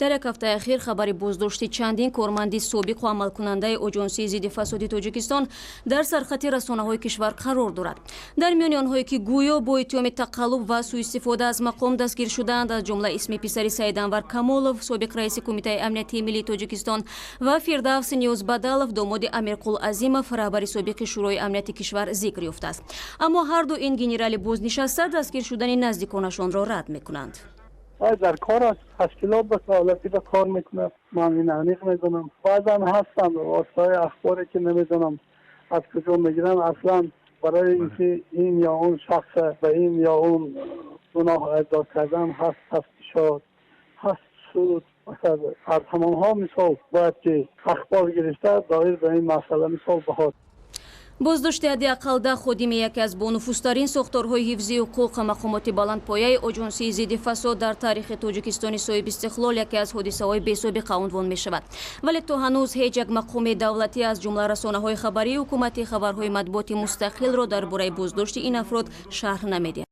Дар як ҳафтаи ахир хабари боздошти чандин корманди собиқу амалкунандаи Оҷонсии зидди фасоди Тоҷикистон дар сархати расонаҳои кишвар қарор дорад. Дар миёни онҳое, ки гӯё бо иттиҳоми тақаллуб ва сӯистифода аз мақом дастгир шудаанд, аз ҷумла исми писари Саиданвар Камолов, собиқ раиси Кумитаи амниятии миллии Тоҷикистон, ва Фирдавс Ниёзбадалов, домоди Амирқул Азимов, раҳбари собиқи Шӯрои амнияти кишвар, зикр ёфтааст. Аммо ҳарду ин генерали бознишаста дастгир шудани наздиконашонро рад мекунанд. Дар кор аст, ташкилот ба фаъолияти ба кор мекунад. Ман ин аниқ медонам. Баъзан ҳастанд воситаҳои ахборе, ки намедонам, аз куҷо мегиранд, аслан барои инки ин ё он шахс ба ин ё он гуноҳ айбдор кардан. Ҳаст тафтишот, ҳаст суд. Аз ҳамонҳо, мисол, бояд ки ахбор гирифта, доир ба ин масъала, мисол, баҳо Боздошти ҳадди ақал 10 ходими яке аз бонуфузтарин сохторҳои ҳифзи ҳуқуқ, мақомоти баландпояи Оҷонсии зидди фасод дар таърихи Тоҷикистони соҳибистиқлол яке аз ҳодисаҳои бесобиқа унвон мешавад. Вале то ҳанӯз ҳеҷ як мақоми давлатӣ, аз ҷумла расонаҳои хабарии ҳукуматӣ, хабарҳои матбуоти мустақилро дар бораи боздошти ин афрод шарҳ намедиҳад.